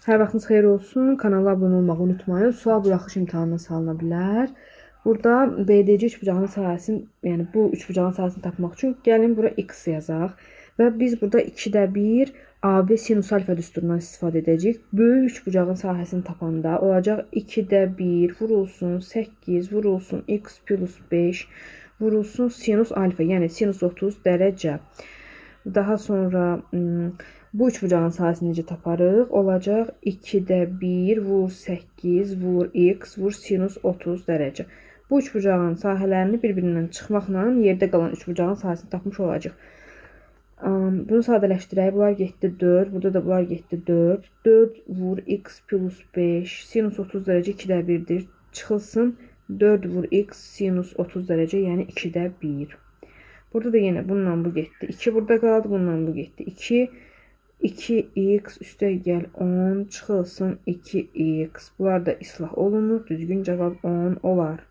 Hər vaxtınız xeyir olsun. Kanala abunə olmağı unutmayın. Sual buraxış imtahanına salına bilər. Burada BDC üçbucağının sahəsini, yəni bu üçbucağın sahəsini tapmaq üçün gəlin bura x yazaq və biz burada 2-də 1 AB sinus alfa düsturundan istifadə edəcəyik. Böyük üçbucağın sahəsini tapanda olacaq 2-də 1 vurulsun 8 vurulsun x plus 5 vurulsun sinus alfa, yəni sinus 30 dərəcə. Daha sonra bu üçbucağın sahəsini necə taparıq? Olacaq 2-də 1 vur 8 vur x vur sinus 30 dərəcə. Bu üçbucağın sahələrini bir-birindən çıxmaqla yerdə qalan üçbucağın sahəsini tapmış olacaq. Bunu sadələşdirək. Bunlar getdi 4. Burada da bunlar getdi 4. 4 vur x plus 5 sinus 30 dərəcə 2-də 1-dir. Çıxılsın 4 vur x sinus 30 dərəcə, yəni 2-də 1. Burada da yenə bununla bu getdi. 2 burada qaldı, bununla bu getdi. 2 2x üstə gəl 10 çıxılsın 2x. Bunlar da islah olunur. Düzgün cavab 10 olar.